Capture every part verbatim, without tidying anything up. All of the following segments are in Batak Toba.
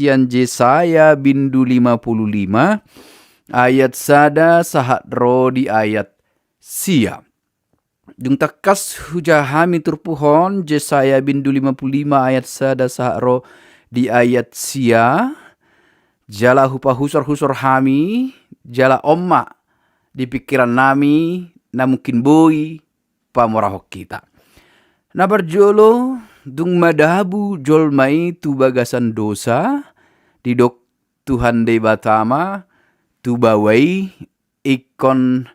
sian Jesaya bindu lima pulu lima, ayat sada sahat ro di ayat sia. Dung tangkas hujaha hami turpuk on, Jesaya bindu lima pulu lima ayat sada sahat ro di ayat sia, jala hupahusor-husor hami, jala on ma di pingkiran nami na mungkin boi pamorahon hita. Na parjolo, dung madabu jolma i tu bagasan dosa, didok Tuhan Debata ma tu baoa i, ingkon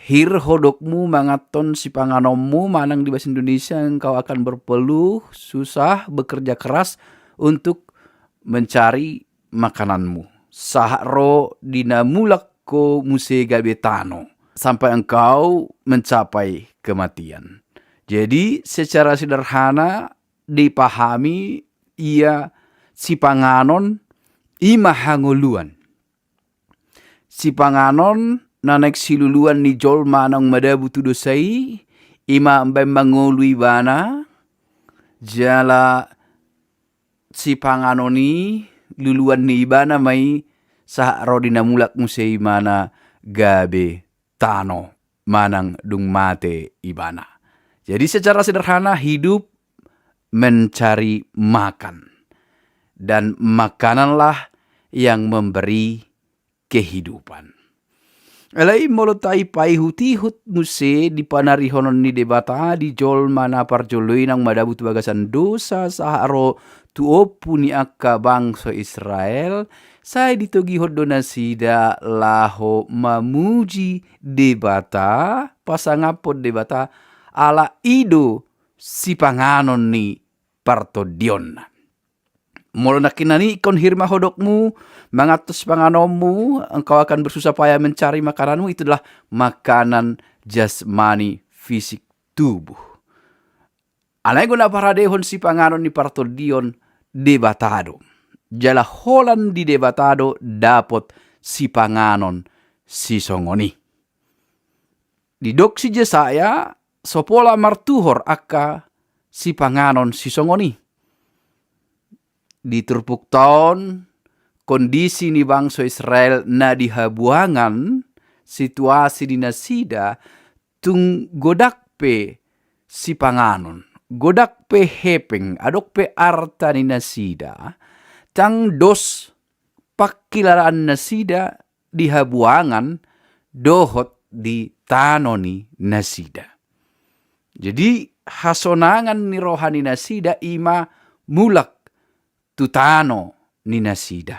hir hodokmu manganhon sipanganonmu, manang di bahasa Indonesia, engkau akan berpeluh, susah, bekerja keras untuk mencari makananmu. Sahat ro di na mulak ho muse gabe tano, sampai engkau mencapai kematian. Jadi, secara sederhana dipahami ia sipanganon i ma hangoluan. Sipanganon na naeng siluluan ni jolma naung madabu tu dosa i, i ma umbaen mangolu ibana, jala sipanganon i, luluan ni ibana ma i, sahat ro di na mulak muse ibana gabe tano manang dung mate ibana. Jadi, secara sederhana, hidup mencari makan, dan makananlah yang memberi kehidupan. Alai molo tapaihut-ihut muse di panarihonon ni Debata di jolma na parjolo i naung madabu tu bagasan dosa sahat ro tu ompu ni angka bangso Israel, sai ditogihon do nasida laho mamuji Debata, pasangaphon Debata, ala i do sipanganon ni partondionna. Molo nangkiningan i ingkon hir ma hodokmu manganhon sipanganonmu, engkau akan bersusah payah mencari makananmu, itu adalah makanan jasmani, fisik tubuh. Alai anggo na paradehon sipanganon ni partondion, Debata do. Jala holan di Debata do dapot sipanganon sisongon i. Didok si Jesaya, so pola martuhor angka sipanganon sisongon i. Di turpukta on, kondisi ni bangso Israel na di habuangan, situasi ni nasida, tung godang pe sipanganon, godang pe hepeng, adong pe arta ni nasida, ndang dos pangkilalaan nasida di habuangan dohot di tano ni nasida. Jadi, hasonangan ni roha ni nasida i ma mulak tu tano ni nasida.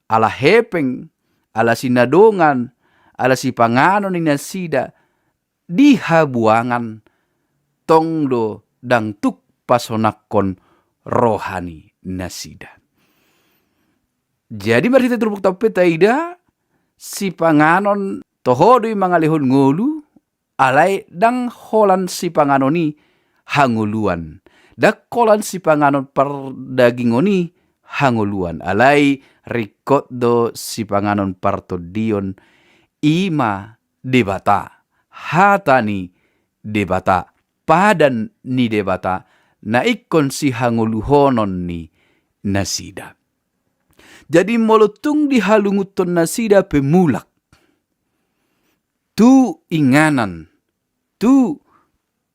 Ala hepeng, ala sinadongan, ala sipanganon ni nasida di habuangan, tong do ndang tuk pasonangkon roha ni nasida. Jadi, marhite turpukta on pe taida, sipanganon toho do i mangalehon ngolu, alai ndang holan sipanganon i hangoluan. Ndang holan sipanganon pardagingon i hangoluan. Alai ringkot do sipanganon partondion, i ma Debata, hata ni Debata, padan ni Debata, na ingkon sihangoluhonon ni nasida. Jadi, molo tung dihalungunhon nasida pe mulak tu inganan, tu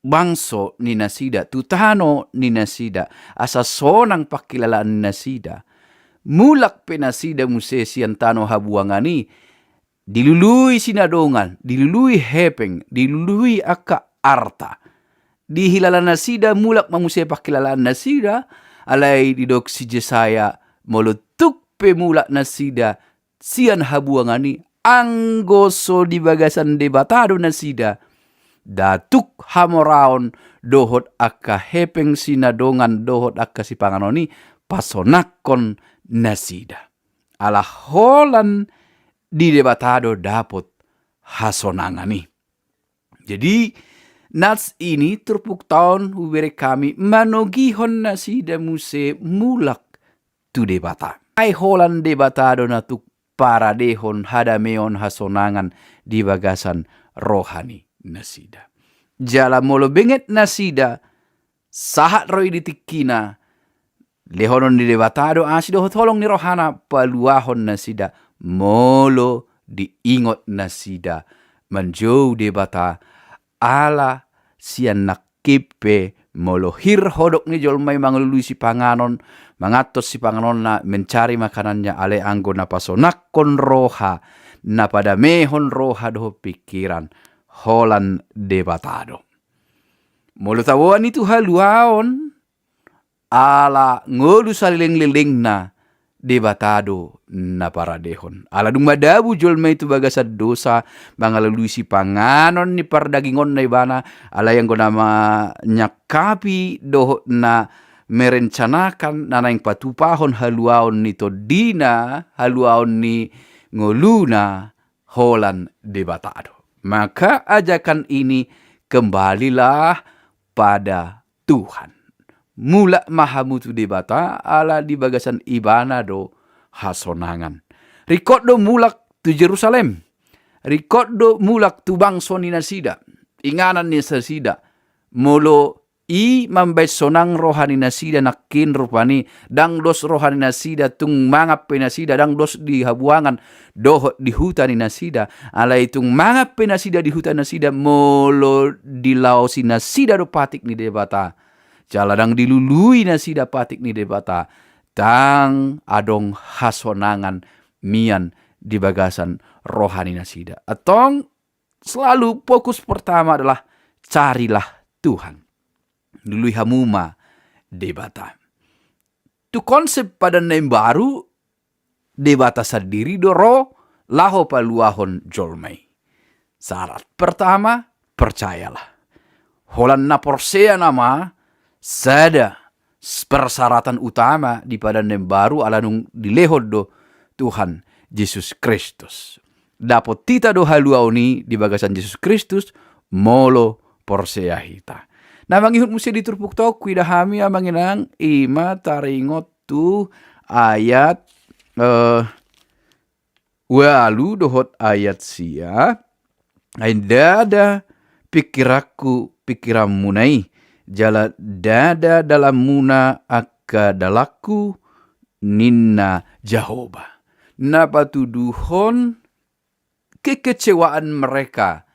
bangso ni nasida, tu tano ni nasida, asa sonang pangkilalaan ni nasida, mulak pe nasida muse sian tano habuangan i, dilului sinadongan, dilului hepeng, dilului angka arta. Dihilala nasida mulak ma muse pangkilalaan nasida, alai didok si Jesaya, molo tung pe mulak nasida sian habuangan i, anggo so di bagasan Debata do nasida, ndang tuk hamoraon dohot angka hepeng sinadongan dohot angka sipanganon i pasonangkon nasida. Ala holan di Debata do dapot hasonangan i. Jadi, nats i ni turpukta on hubereng hami manogihon nasida muse mulak tu Debata. Ai holan Debata do na tuk paradehon hadameon, hasonangan di bagasan roha ni nasida. Jala molo benget nasida, sahat ro i di tingkina, Lehonon ni Debata do asi dohot holong ni rohana paluahon nasida molo diingot nasida manjou Debata ala sian nangkin pe molo hir hodok ni jolma i mangalului sipanganon, manganhon sipanganonna, mencari makanannya, alai anggo na pasonangkon roha, na padamehon roha dohot pikiran, holan Debata do. Molo taboan i tu haluaon, ala ngolu saleleng-lelengna Debata do na paradehon. Ala dung madabu jolma i tu bagasan dosa, mangalului sipanganon ni pardagingonna ibana, alai anggo na manyangkapi dohot na merencanakan, na naeng patupahon haluaon ni tondina, haluaon ni ngoluna, holan Debata do. Maka ajakan ini, kembalilah pada Tuhan. Mulak ma hamu tu Debata, ala di bagasan ibana do hasonangan. Ringkot do mulak tu Jerusalem. Ringkot do mulak tu bangso ni nasida, inganan ni nasida. Molo i mambaen sonang roha ni nasida nangkin rupani, ndang dos roha ni nasida tung mangan pe nasida, ndang dos di habuangan dohot di huta ni nasida, alai tung mangan pe nasida di huta nasida, molo dilaosi nasida do patik ni Debata, jala ndang dilului nasida patik ni Debata, ndang adong hasonangan mian di bagasan roha ni nasida. Antong selalu fokus pertama adalah carilah Tuhan. Lului hamu ma Debata. Tu konsep Padan na Imbaru, Debata sandiri do ro laho paluahon jolma i. Syarat pertama, percayalah. Holan na porsea nama, sada s-, persyaratan utama di Padan na Imbaru ala dung dilehon do Tuhan Jesus Kristus. Dapot hita do haluaon i di bagasan Jesus Kristus, molo porsea hita. Na mangihut muse di turpukta on, huida hami amang inang, ima taringot tu ayat, eh, ualu dohot ayat sia. Ai ndada pingkiranku pingkiranmuna i, jala ndada dalanmuna angka dalanku, ninna Jahowa. Na patuduhon kekecewaan mereka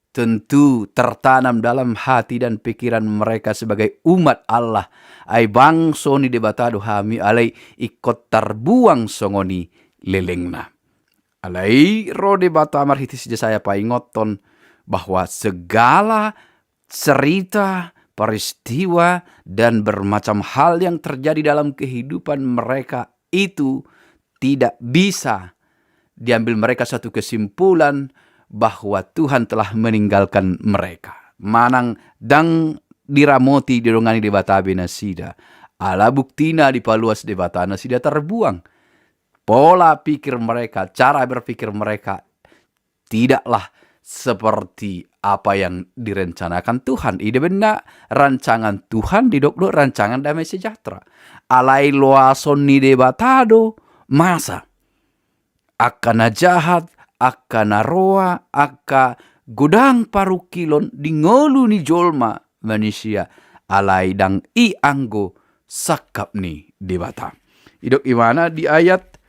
tentu tertanam dalam hati dan pikiran mereka sebagai umat Allah. Ai bangso ni Debata do hami, alai ingkon tarbuang songon i lelengna. Alai ro Debata marhite si Jesaya paingothon bahwa segala cerita, peristiwa, dan bermacam hal yang terjadi dalam kehidupan mereka itu tidak bisa diambil mereka satu kesimpulan bahwa Tuhan telah meninggalkan mereka. Manang ndang diramoti, didongani Debata be nasida. Ala buktina dipaluas Debata nasida tarbuang. Pola pikir mereka, cara berpikir mereka tidaklah seperti apa yang direncanakan Tuhan. I do umbahen na rancangan Tuhan didok do rancangan damai sejahtera. Alai loason ni Debata do masa. Angka na jahat, angka na roa, angka godang parungkilon di ngolu ni jolma manisia, alai ndang i anggo sangkap ni Debata. Didok ibana di ayat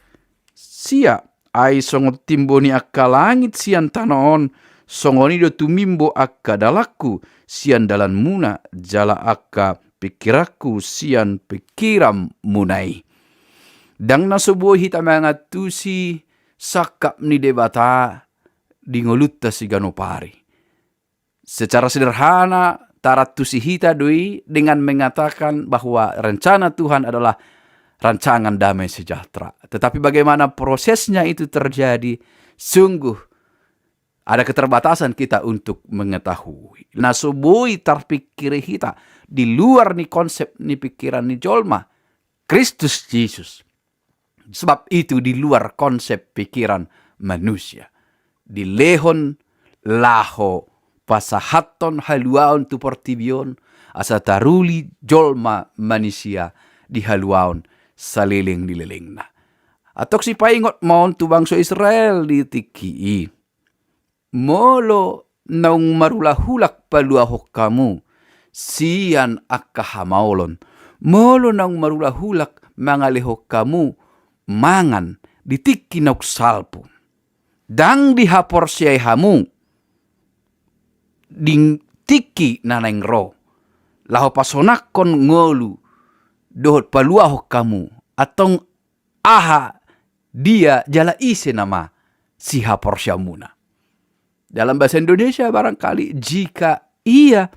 sia, ai songon timbo ni angka langit sian tano on, songon i do tumimbo angka dalanku sian dalanmuna, jala angka pingkiranku sian pingkiranmuna i. Ndang na so boi hita mangantusi sangkap ni Debata di ngolunta siganup ari. Secara sederhana, tarantusi hita do i dengan mengatakan bahwa rencana Tuhan adalah rancangan damai sejahtera. Tetapi bagaimana prosesnya itu terjadi, sungguh ada keterbatasan kita untuk mengetahui. Na so boi tarpingkiri hita di luar ni konsep ni pingkiran ni jolma, Kristus Jesus. Sebab itu di luar konsep pikiran manusia. Dilehon laho pasahathon haluaon tu portibi on, asa taruli jolma manisia di haluaon saleleng ni lelengna. Antong sipaingot ma on tu bangso Israel di tingki i. Molo naung marulak-ulak paluahon hamu sian angka hamaolon, Molo naung marulahulak mangalehon hamu mangan di tingki naung salpu, ndang dihaporseai hamu di tingki na naeng ro, laho pasonangkon ngolu dohot paluahon hamu, antong aha, dia, jala ise nama sihaporseaonmuna. Dalam bahasa Indonesia barangkali, jika ia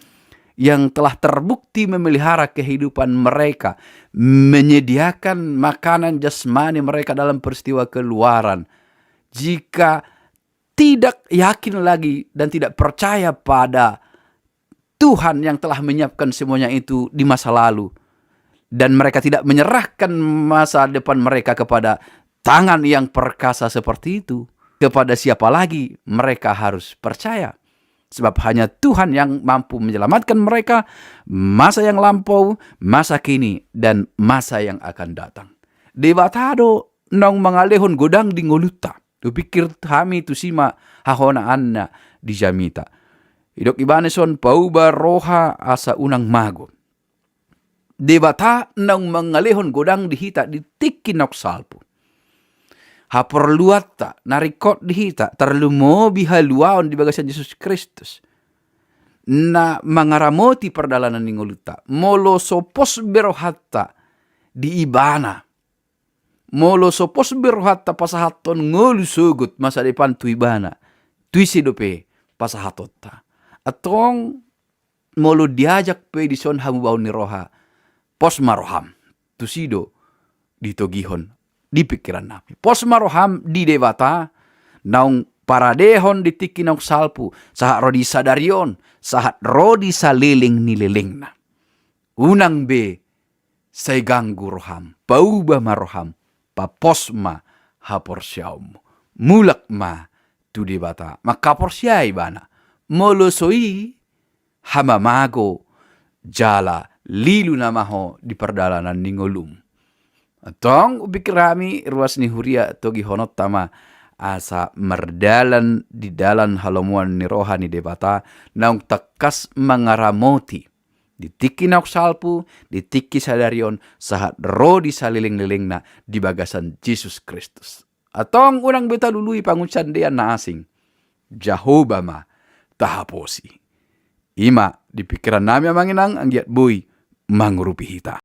yang telah terbukti memelihara kehidupan mereka, menyediakan makanan jasmani mereka dalam peristiwa Keluaran, jika tidak yakin lagi dan tidak percaya pada Tuhan yang telah menyiapkan semuanya itu di masa lalu, dan mereka tidak menyerahkan masa depan mereka kepada tangan yang perkasa seperti itu, kepada siapa lagi mereka harus percaya? Sebab hanya Tuhan yang mampu menyelamatkan mereka, masa yang lampau, masa kini, dan masa yang akan datang. Debata do naung mangalehon godang di ngolunta. Hupikir hami tusi ma hahonaanna di jamita. Didok ibana dison, pauba roha asa unang mago. Debata naung mangalehon godang di hita di tingki naung salpu. Haporluanta na ringkot di hita, tarlumobi haluaon di bagasan Jesus Kristus, na mangaramoti pardalanan ni ngolunta. Molo so pos be rohanta di ibana, molo so pos be rohanta pasahathon ngolu sogot masa depan tu ibana, tu ise dope pasahatonta? Antong molo diajak pe dison hamubaon ni roha, pos ma roham. Tusi do ditogihon di pingkiran nami. Pos ma roham di Debata, naung paradehon di tingki naung salpu, sahat ro di sadari on, sahat ro di saleleng ni lelengna. Unang be sai ganggu roham, pauba ma roham, papos ma haporseaonmu. Mulak ma tu Debata, manghaporseai ibana. Molo so i, hamamago jala lilu nama ho di pardalanan ni ngolum. Antong hupikir hami ruas ni huria, togihononta ma asa mardalan di dalan halomoan ni roha ni Debata, naung tangkas mangaramoti di tingki naung salpu, di tingki sadari on, sahat ro di saleleng-lelengna di bagasan Jesus Kristus. Antong unang be talului pangunsandean na asing. Jahowa ma tahaposi. I ma di pingkiran nami, amang inang, anggiat boi mangurupi hita.